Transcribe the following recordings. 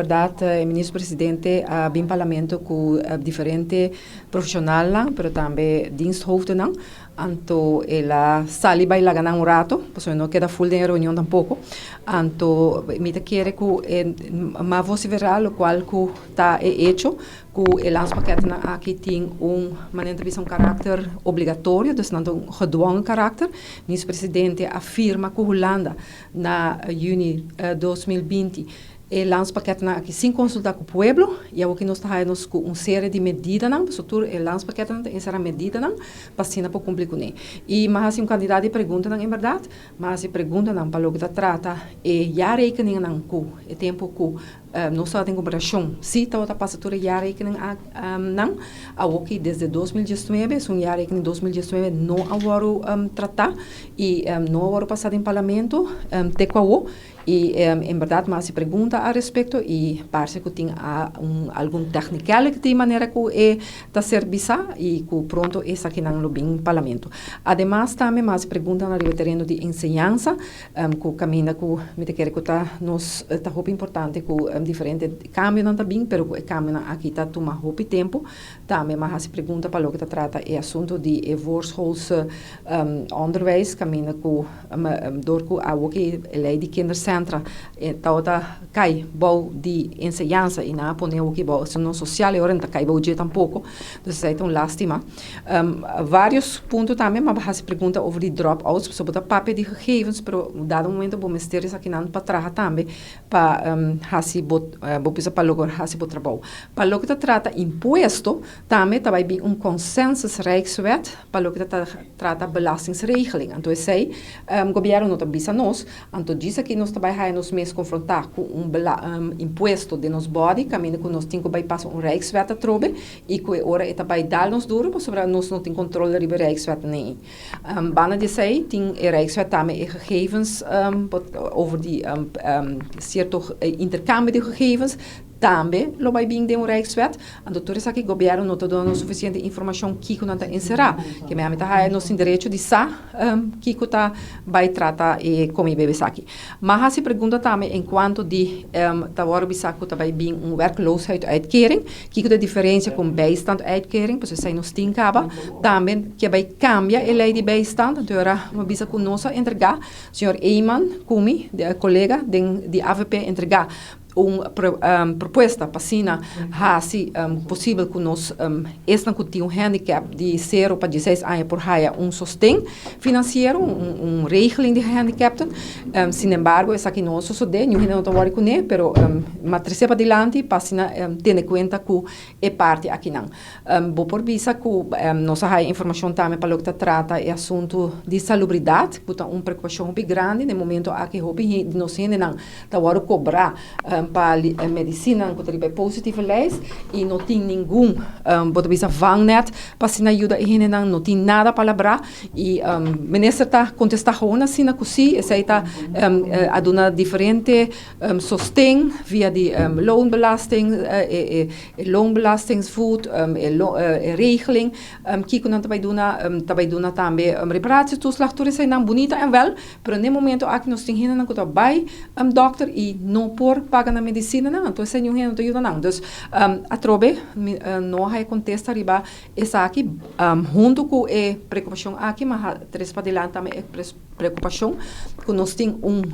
Berdad, e minister presidente a bin parlamento cu diferente profesionalnan, pero tambe diensthoofdennan. Anto el a sali bay laga nan un rato, pasobra no keda full den e reunion tampoco. Anto mi ta kere cu e m'a vocifera locual cu ta e hecho cu e landspakketnan aki tin un, manera ta bisa, un karakter obligatorio, dus nan ta un gedwongen karakter. Minister presidente a firma cu Hulanda na juni 2020 e landspakketnan aki sin konsultá ku pueblo, i awor ki nos ta haya nos ku un serie di medidanan, pasobra tur e landspakketnan ta enserá medidanan pa asina por kumpli kuné. I m'a hasi un kantidat di preguntanan en bèrdat, m'a hasi preguntanan pa loke ta trata e jaarrekeningennan ku e tempu ku nos tabata den gobernashon si tabata pasa tur e jaarrekeningennan, awor ki desde 2019 esun jaarrekening 2019 no a wòrdu tratá i no a wòrdu pasá den parlamento te ku awor. I en berdad mi a hasi pregunta al respecto i parse ku tin un algun technicality manera ku e ta ser bisa i ku pronto esakinan lo bin parlamento. Ademas tambe mi a hasi preguntanan riba e tereno di enseñansa ku kaminda ku mi ta kere ku ta nos ta hopi importante ku diferente kambionan ta bin pero ku e kambionan aki ta tuma hopi tempu. Tambe mi a hasi pregunta pa loke ta trata e asunto di e voorschoolse onderwijs kaminda ku Dor ku awoki e lei di kindercentra tabata kai bou di enseñansa i nan a pone awoki bou asuntonan sosial e ora no ta kai bou dje tampoko. Dus esei ta un lastima. Varios punto tambe mi a hasi pregunta over di drop outs pasobra bo ta papia di gegevens pero un dado momento bo mester esakinan pa traha tambe pa hasi bo bo bisa pa logra hasi bo trabou. Pa loke ta trata impuesto tambe ta bai bin un consensus rijkswet pa loke ta trata belastingsregeling. Anto esei gobierno no ta bisa nos, anto djis aki nos ta bai haya nos mes confronta cu un impuesto den nos body caminda cu nos tin cu bai pasa un rijkswet atrobe y cu e ora e ta bai dal nos duro pasobra nos no tin control riba e rijkswet nee. Banda di esei tin e rijkswet tambe e gegevens over di cierto intercambio di gegevens Tambe lo bai bin den un Rijkswet, anto tur esaki gobièrnu no ta duna nos sufisiente informashon kiko nan ta enserá. Ke mi ami ta haya nos tin derecho di sa kiko ta bai trata e komi bebe esaki. M'a hasi pregunta tambe en kuanto di ta wòrdu bisa ku ta bai bin un werkloosheidsuitkering, kiko ta e diferensia ku un bijstanduitkering, pasobra esei nos tin kaba. Tambe ke bai kambia e lei di bijstand, anto e ora mi a bisa ku nos a entregá, señor Eman ku mi, kolega den di avp entregá un propuesta pa asina hasi posibel ku nos esnan ku tin un handicap di sero pa dieseis aña por haya un sosten finansiero, un regeling di gehandicapten. Sinembargo esaki no a sosodé, niun hende no ta wòri kuné, pero m'a trese padilanti pa asina tene kuenta ku e parti akinan. Bo por bisa ku nos a haya informashon tambe pa loke ta trata e asuntu di salubridat, ku ta un preokupashon hopi grandi. Na e momento aki hopi di nos hendenan ta wòrdu kobrá pa medisinanan ku ta riba e positieve lijst i no tin ningun bo ta bisa vangnet pa asina yuda e hendenan, no tin nada palabrá i minister ta kontestá gewoon asina ku si esei ta a duna diferente sosten via di loonbelasting, e loonbelastingsvoet, e regeling kiko nan ta bai duna, ta bai duna tambe reparatietoeslag, tur eseinan bunita en wèl, pero n'e momento aki nos tin hendenan ku ta bai dòkter i no por paga nan medisinanan, anto esei niun hende no ta yuda nan. Dus atrobe mi no a haya kontesta riba esaki huntu ku e preokupashon aki, mi a trese padilanti tambe e preokupashon ku nos tin un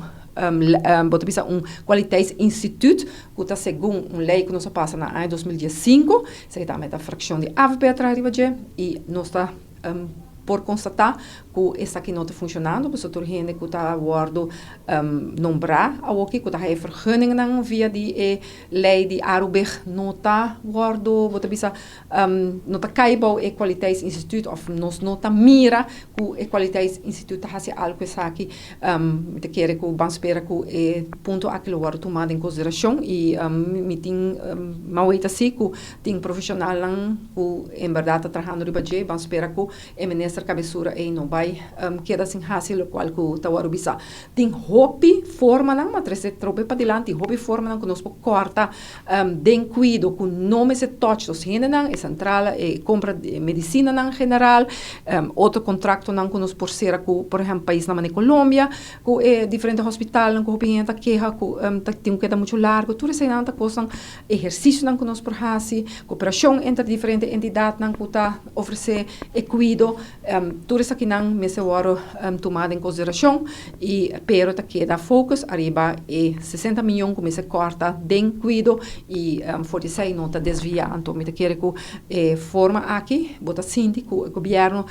bo ta bisa un kwaliteitsinstituut ku ta segun un lei ku nos a pasa na aña 2015, esaki tambe ta frakshon di avp a traha riba dje i nos ta por konstatá ku esaki no ta funshonando pasobra tur hende ku ta wòrdu nombrá awoki ku ta haya vergunningnan via di e lei di Arubig no ta wòrdu bo ta bisa no ta kai bou e kwaliteitsinstituut òf nos no ta mira ku e kwaliteitsinstituut ta hasi algu ku esaki. Mi ta kere ku ban spera ku e punto aki lo wòrdu tumá den konsiderashon i mi tin mi a weta si ku tin profeshonalnan ku en bèrdat ta trahando riba dje. Ban spera ku e minister. minister kabesura ei no bai keda sin hasi lokual ku ta wòrdu bisa. Tin hopi formanan, m'a trese trobe padilanti, hopi formanan ku nos por kòrta den kuido ku no mester tòch nos hendenan, e sentrala, e kompra di medisinanan general, otro kontraktonan ku nos por sera ku por ehèmpel paisnan manera Colombia, ku e diferente hospitalnan ku hopi hende ta keha ku ta tin ku keda muchu largu, tur eseinan ta kosnan, ehersisionan ku nos por hasi, koperashon entre diferente entidatnan ku ta ofresé e kuido. Tur esakinan mester wòrdu tumá den konsiderashon i pero ta keda focus ariba e 60 miyon ku mester kòrta den kuido i for di esei no ta desviá. Anto mi ta kere ku e forma aki bo ta sinti ku e gobièrnu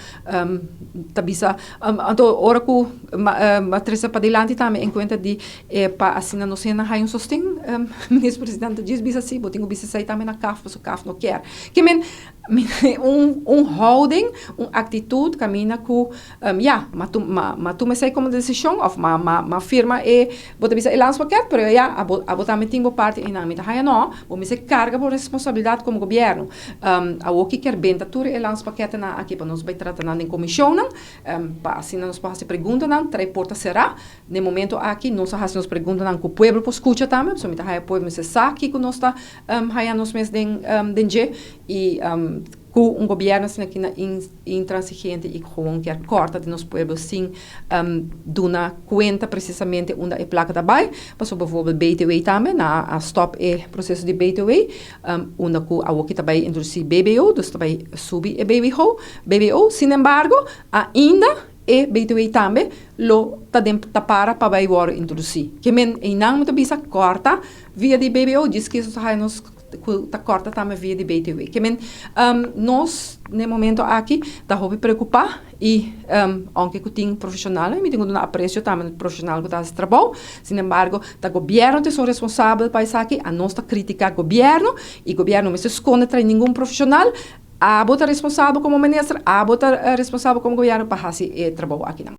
ta bisa anto ora ku a trese padilanti tambe en kuenta di e pa asina nos hende haña un sosten minister presidente djis bisa si bo tin ku bisa esei tambe na CAF pasobra CAF no kier. Ke men Un un houding, un actitud caminda cu ya, m'a tuma m'a tuma esey como decision of m'a m'a m'a firma e, bo ta bisa e landspakket, pero ya, abo abo tambe tin bo parti eynan. Mi ta haya no, bo mester carga bo responsabilidad como gobierno. Awor ki kier benta tur e landspakkettenan aki pa nos bay trata nan den comisionnan, pa asina nos por haci preguntanan, trae porta cera. Den momento aki nos a haci nos preguntanan cu pueblo por scucha tambe, pasobra mi ta haya pueblo mester sa kico nos ta haya nos mes den den dje y cu un gobierno asina aki na intransigente y gewoon kier corta di nos pueblo sin duna cuenta precisamente unda e placa ta bay, pasobra bijvoorbeeld BTW tambe, nan a stop e proceso di BTW unda cu awoki ta bay introduci BBO, dus ta bay subi e BBO, BBO, sinembargo ainda E BTW tambe lo ta den ta para pa bay wòrdu introdusí. Ke men einan mi ta bisa kòrta via di BBO, djis kies nos ta haya nos ku ta kòrta tambe via di BTW. Ke men nos na e momento aki ta hopi preokupá i ounke ku tin profeshonalnan, mi tin ku duna apresio tambe na profeshonal ku ta hasi trabou, sin embargo ta gobièrnu ta esun responsabel pa esaki, anos ta kritiká gobièrnu i gobièrnu no mester skonde trae ningun profeshonal. Abo ta responsabel komo minister, abo ta responsabel komo gobièrnu pa hasi e trabou akinan.